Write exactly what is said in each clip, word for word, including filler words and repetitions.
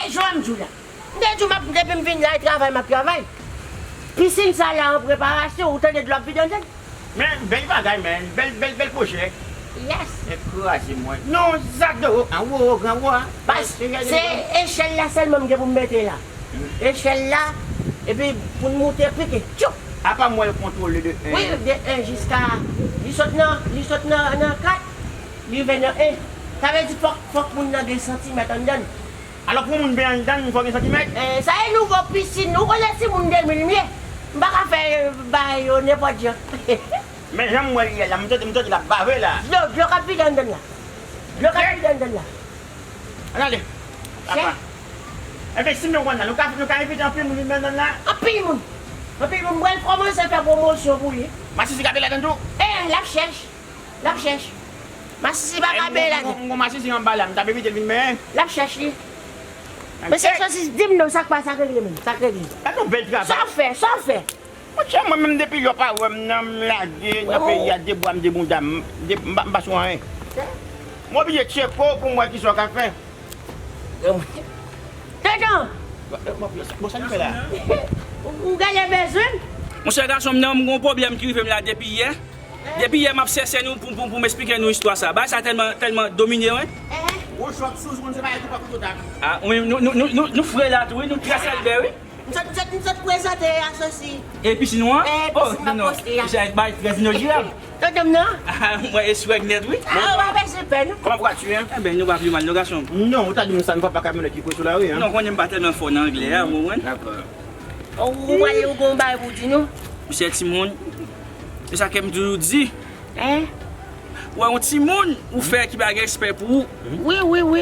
Jan m di w la. M te di w m ap, depi m vin la, e travay m ap travay. Pisin sa la an preparasyon, ou tande dlo ap vide anndan l? Men, bèl bagay, men. Bèl, bèl, bèl pwojè. Yes. Men kraze mwen. Non, zak de wo, an wo, gran wo, a. Pas, se echèl la sèlman m gen pou m mete la. Echèl la, epi pou n moute pike. Tchou! Apa m wè l kontwole de en. Wi, de en jiska, li sot nan, li sot nan, nan kat, li rive nan en. Sa vle di fòk, fòk moun nan gen santimèt anndan l. Alò, pou moun ben anndan, fò gen santimèt? Eh, sa e nouvo pisin. Ou konnen timoun de mil m ye. M pa ka fè, eh, bagay yo nenpòt jan. Men jan m wè l ye la, m tande, m tande l ap bave la. Dlo, dlo k ap vide anndan la. Dlo k ap vide anndan la. Ann ale. Papa. Enben, si nou konn la, nou ka, nou ka envite anpil moun vin ben anndan la? Anpil moun. Anpil moun. M pral kòmanse fè pwomosyon pou li. Masisi ka ben ladan tou? Eh, l ap chèch. L ap chèch. Masisi pa ka ben ladan. M gon masisi anba la, m t ap envite l vin men. L ap chèch li. Mesye Sosis, di m non, sa k pa, sa k regle menm, sa k regle. Gade yon bèl travay. Sa w fè, sa w fè? Monchè, mwen menm depi lè w pa wè m nan, m lage nan peyi a, de bra m, de bounda m, de, m pa, m pa sou anyen. M oblije tcheke w pou m wè kisa w ka fè. Tonton! Bon, sa nou fè la? Ou, ou genlè bezwen m? Monchè gason m nan, m gon pwoblèm ki rive m la depi yè. Depi yè m ap chèche nou pou, pou, pou m esplike nou istwa sa. Bagay sa tèlman, tèlman domine, wi. Gwo chòk sou zòn, se bagay ki pa kout otak. Ah, wi, nou, nou, nou, nou, nou fre la tou, wi, nou trè sèlbè, wi. M sot, m sot, m sot prezante asosi. E pisin nou an? Eh, oh, pisin m ap poste a. Misye bay trè inojirab. Tonton m nan? Ah, mwen e swag nèt, wi. Ah, ou pa bezwen pè, non. Kòman pou ati, en? Enben, nou pa pi mal, non, gason. Non, ou ta di m sa, nou pa, pa kamyonèt ki kwe sou lari, en. Non, konnen m pa tèlman fò nan anglè a, ou konprann? Dakò. Ou, ou pale, ou gon bagay pou di nou? Misye timoun. E sa ke m toujou di. Hein? Ou wè yon timoun, ou fè ki pa gen respè pou ou. Wi, wi, wi.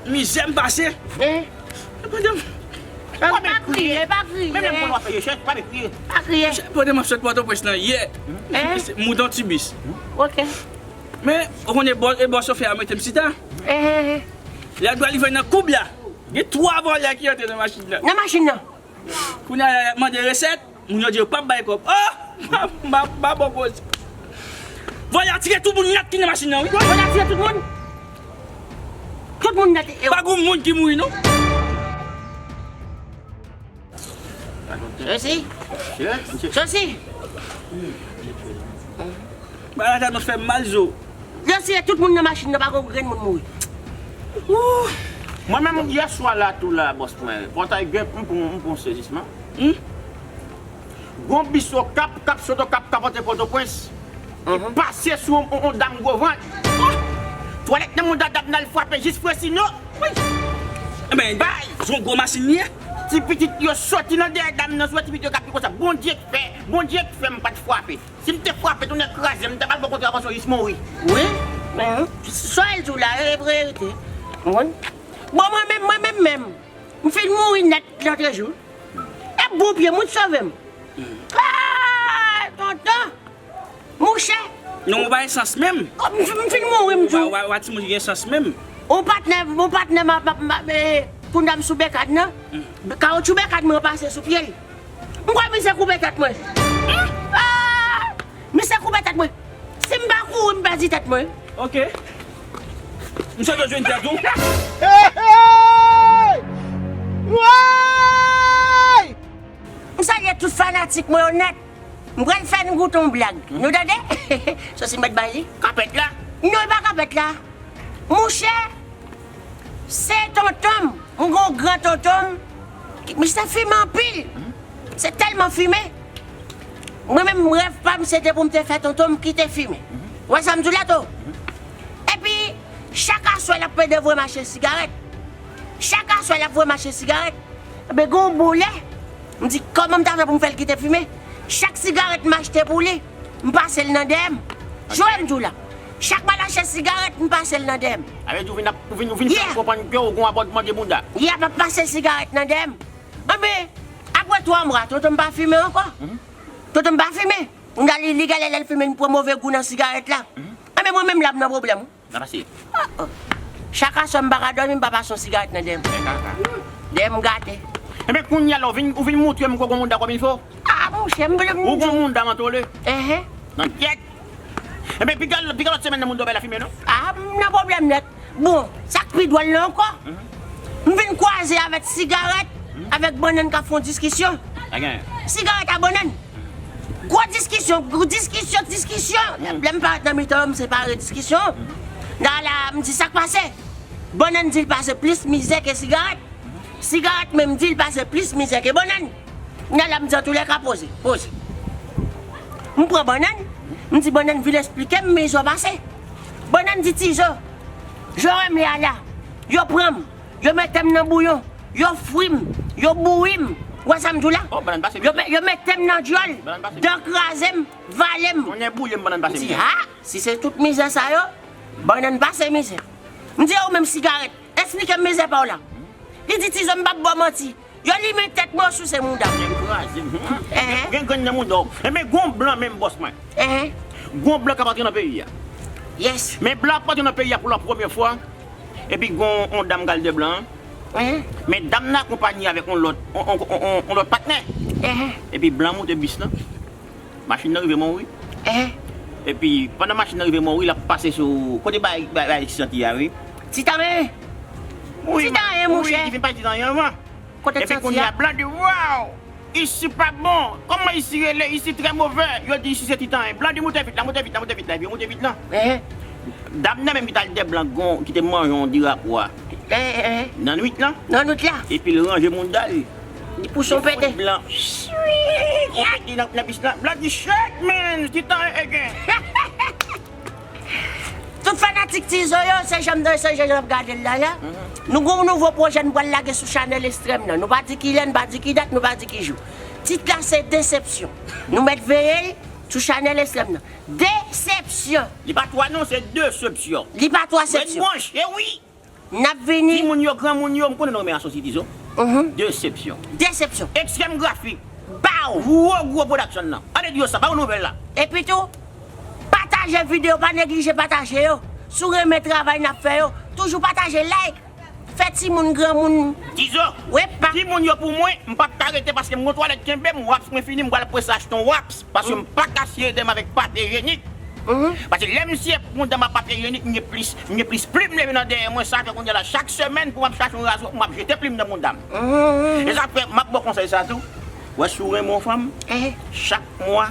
Mizè m pase. Hein? Pandan m... Pa, pa kriye, pa kriye. Menm lè m konn w ap fè rechèch, pa vin kriye. Pa kriye. Pandan m ap sot Pòtoprens nan yè. Hein? Mouton Tibis. Ok. Men, ou konnen bò, e bò chofè a mete m chita. Hein, hein, hein. Lè m pral rive nan koub la, gen twa vòlè ki antre nan machin nan. Nan machin nan? Kounye a la, y ap mande resèt, moun yo di yo p ap bay kòb. Oh! M pa, m pa, m pa bon koze. Vòlè a tire tout moun nèt ki nan machin nan, wi. Vòlè a tire tout moun? Tout moun nèt, e... Pa gon moun ki mouri, non. Sosi. Sosi. Bagay la tèlman fè m mal, zo. Yo siye tout moun nan machin nan, pa gon grenn moun mouri. Wouh! Mwen menm, yè swa la tou la, bòs mwen, Pòtay gen, m pran, m pran sezisman. Hmm? Gon bis Okap, k ap sot Okap, k ap antre Pòtoprens. Mhm. Pase sou on, on, on dam gwo vant. Twalèt nan mouda dam nan, l frape jis Fresino. Wi. Enben, bay! Se yon gwo machin li ye. Ti pitit yo soti nan dèyè dam nan, sou ti pitit yo k ap di konsa, Bondye k fè, Bondye k fè m pa t frape. Si m te frape, tounen kraze, m ta pral bò kote a konsa jis mouri. Wi. Men, sa w di w la, e verite. Ou konprann? Bon, mwen menm, mwen menm, menm, m fin mouri nèt lòtrejou. E bon pye m wi k sove m. Ah, tonton! Mouche! Non, ou pa gen sans menm. M fin, m fin mouri, m di w. Ou pa, ou pa, ou pa timoun ki gen sans menm. Yon patnè, yon patnè m ap, m ap, m ap, e, kounye a m sou bekad nan. Kawotchou bekad mwen pase sou pye l. M kwè misye koupe tèt mwen. Ah! Misye koupe tèt mwen. Si m pa kouri, m pèdi tèt mwen. Ok. Misye bezwen tèt ou. Hey, hey! Woy! M salye tout fanatik mwen yo nèt. M pral fè n goute yon blag. Nou tande? Sosi mèt bay li. Kapèt la? Non, e pa kapèt la. Mouche, se tonton m, m gon gran tonton m, ki, misye fimen anpil. Se tèlman fimen. Mwen menm, rèv pa m, se te pou m te fè tonton m kite fimen. Ou wè sa m di w la, to? Epi, chak aswè, l ap plede voye m achte sigarèt. Chak aswè, l ap voye m achte sigarèt. Enben, gen yon bon lè, m di, kòman m ta fè pou m fè l kite fimen? Chak sigarèt m achte pou li, m pase l nan dèyè m. Jwe m di w la. Chak m al achte sigarèt, m pase l nan dèyè m. Sa vle di ou vin ap, ou vin, ou vin fè m konprann ke ou gon abòtman de bounda. Yeah, m ap pase sigarèt nan dèyè m. Enben, apre twa mwa, tonton m pa fimen ankò. Tonton m pa fimen. Kounye a li, li genlè lè l fimen, li pran move gou nan sigarèt la. Enben, mwen menm la, m nan pwoblèm. N a pase. Oh, oh. Chak aswè m pa ka dòmi, m pa pase yon sigarèt nan dèyè m. Dèyè m gate. Enben, kounye a la, ou vin, ou vin montre m ke w gon bounda kòm il fo. Ah, monchè, m vle m... Ou gon bounda mantole. Enhen. Nan kyèt. Enben, piga, piga lòt semèn nan moun dòmi la fimen, non? Ah, m nan pwoblèm nèt. Bon, sa k pi dwòl la ankò, m vin Se avèk sigarèt, avèk bannann k ap fè yon diskisyon. Sigarèt a bannann. Gwo diskisyon, gwo diskisyon, diskisyon. Lè m parèt nan mitan yo, m separe diskisyon. Nan la, m di sa k pase. Bannann di l pase plis mizè ke sigarèt. Sigarèt menm di l pase plis mizè ke bannann. Nan la, m di antoulèka poze, poze. M pran bannann, m di bannann vin esplike m mizè w pase. Bannann di Tizo, jan w wè m ye a la, yo pran m. Yo mete m nan bouyon, yo fri m, yo bouyi m. Ou wè sa m di w la? Yo, me- yo mete m nan dyòl, dan kraze m, vale m. Di, ha, si se tout mizè sa yo, bannann pase mizè. M di, e ou menm sigarèt, esplike m mizè pa w la. Li di, Tizo, m p ap ba w manti. Yo limen tèt mwen, yo souse mouda m. Nèg kraze m. Ehn. Gen grenn nan mouda w. Enben, gon blan menm bòs mwen. Ehn. Gon blan k ap antre nan peyi a. Yes. Men blan ap antre nan peyi a pou la premyè fwa. Epi gon on dam k al dè blan an. Ehn. Men dam nan akonpaye avèk on lòt, on, on, on, on, on lòt patnè. Ehn. Epi blan moute bis lan. Machin nan rive Monwi. Ehn. Epi pandan machin nan rive Monwi, l ap pase sou kote bay, bay, bay Titan ye a, wi. Titan ye? Wi, Titan ye, monchè. Wi, li vin pale Titan ye anvan. Kote Titan ye? Epi kounye a, blan di, waw! Isi pa bon. Kòman isi rele? Isi trè move. Yo di isi se Titan. Blan di moute vit la, moute vit la, moute vit la. Epi yo moute vit la. Ehn. Dam nan menm ki t al dè blan gon, ki te manje yon dira pwa. Ehn, ehn, ehn. Nan nwit lan. Nan nwit la. Epi l ranje mouda l. Li pouse yon pete. Blan. Yon pete nan, nan bis lan. Blan di, shit, man, Titan again. Tout fanatik Tizo yo, se jan m, se jan n ap gade l la, ya. Nou gon nouvo pwojè n pral lage sou chanèl Estrèm nan. Nou pa di kilè, n pa di ki dat, nou pa di ki jou. Tit la se Desepsyon. Nou mèt veye l sou chanèl Estrèm nan. Desepsyon. Li pa twa non, se desepsyon. Li pa twa sepsyon. Ret branche, wi. N ap vini. Timoun yo, granmoun yo, m konnen nou renmen Asonsi Tizo. Mhm. Desepsyon. Desepsyon. Extreme Graphic. Baw. Gwo, gwo production nan. Ale di yo sa, ba yo nouvèl la. Epi tou, pataje videyo, pa neglije pataje yo. Si w renmen travay n ap fè yo, toujou pataje, like. Fè timoun, granmoun. Tizo. Wi, pa. Timoun yo pou mwen, m p ap ka rete paske m gon twalèt kenbe m, waps mwen fini, m pral prese achte yon waps. Paske m pa ka siye dèyè m avèk papye ijenik. Mhm. Paske lè m siye mouda m ak papye ijenik, m gen plis, m gen plis plim leve nan dèyè mwen. Sa fè kounye a la, chak semèn pou m ap chache yon razwa, m ap jete plim nan mouda m. Mhm. E sa fè, m ap ba w konsèy sa tou. Wè, si w renmen yon fanm, eh, chak mwa,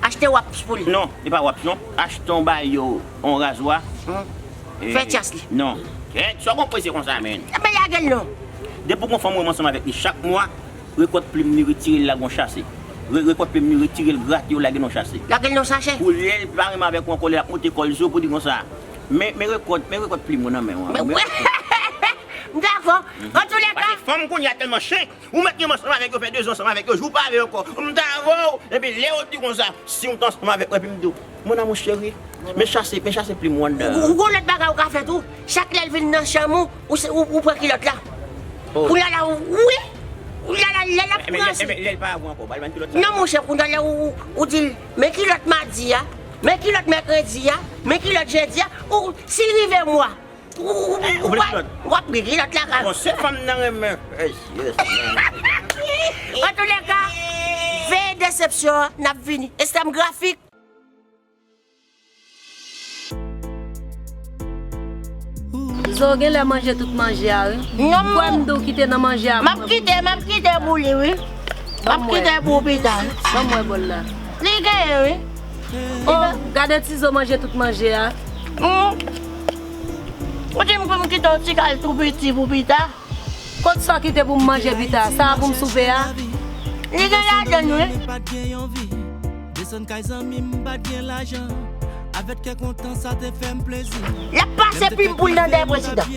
achte waps pou li. Non, li pa waps, non. Achte yon bagay yo, yon razwa. Mhm. Eh, fè tyas li. Non. Kèt, sa w konprann se konsa, menn. Ebyen, lage l non. Depi w gon fanm ou renmen ansanm avèk li chak mwa, rekòt plim li, retire l lage yon chase. Re-, rekòt plim li, retire l, grate yo, lage l nan chase. Lage l nan chase. Pou lè l pa renmen avèk ou ankò, lè l ap monte kò l sou ou, pou di konsa, men, men rekòt, men rekòt plim ou nan men w an. Men, men rekòt. M dakò. Antoulèka. Paske fanm kounye a tèlman chen, ou mèt renmen ansanm avèk yo, fè de zan ansanm avèk yo, jou pa vle ankò. M ta avè w, epi lè yo di konsa, si w t ansanm avèk mwen, epi m di w, mon amour chéri, men chase, men chase plim ou anndan. Ou, ou gon lòt bagay ou ka fè tou. Chak lè l vin nan chanm ou, ou, se- ou, ou pran kilòt la. Oh. Kounye a la, ou, wi. Kounye a la, lè l ap pran se- Lè l pa avè w ankò, ba l bann kilòt sa. Non, monchè, kounye a la, ou, ou, ou di l, men kilòt madi a, men kilòt mèkredi a, men kilòt jedi a, ou, si l rive mwa, ou, ou, ou, ou, ou vle kilòt? W ap gen kilòt la, ka. Bon, se fanm nan renmen. Yes, yes, man. Antoulèka, veye desepsyon an, n ap vini. Estrèm Grafik. Zo gen lè manje tout manje a, wi. Non, kwè m di w kite nan manje a. M ap kite, m ap kite pou li, wi. M ap kite pou pita. Ban m wè bòl la. Li genyen, wi. Oh, gade Tizo manje tout manje a. Hmm. Ou di m pou m kite yon ti kal tou piti pou pita. Kot sa w kite pou m manje pita? Sa a pou m soupe a? Li gen ladann, wi. Desann kay zanmi m, m pa t gen lajan. Avèk kè kontan, sa te fè m plezi. L ap pase plim pou l nan dèyè prezidan.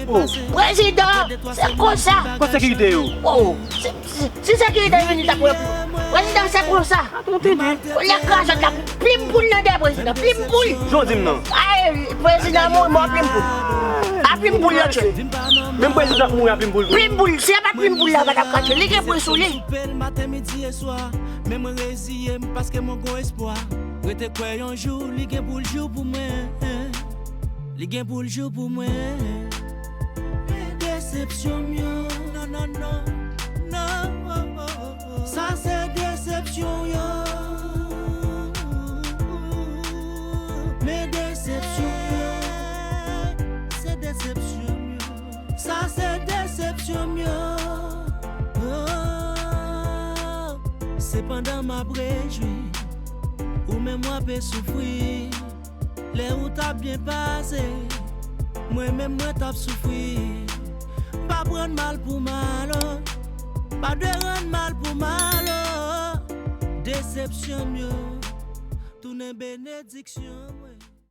Prezidan, se konsa. Kot sekirite yo? Oh, se- Si, si sekirite vini, t ap wè pou. Prezidan, se konsa. Ou tande? Ou lè kraze la, plim pou l nan dèyè prezidan, plim pou l. Jan w di m nan. Ay, prezidan mouri, mò plim pou l. A plim pou l yo tchwe. Menm prezidan ap mouri a plim pou l tou. Plim pou l, si a pa t plim pou l la, pa t ap ka tchwe. Li gen pri sou li. Soupe l maten, midi e swa. Men mwen reziye m paske mwen gon espwa. Rete kwè yon jou, li gen pou l jou pou mwen. Li gen pou l jou pou mwen. Men desepsyon m yo. Non, non, non, non. Sa se desepsyon yo. Men desepsyon yo. Se desepsyon m yo. Sa se desepsyon m yo. Sepandan m ap rejwi, ou menm w ape soufri. Lè ou t ap byen pase, mwen menm mwen t ap soufri. M p ap rann mal pou mal, o. M pa dwe rann mal pou mal, o. Desepsyon m yo tounen benediksyon.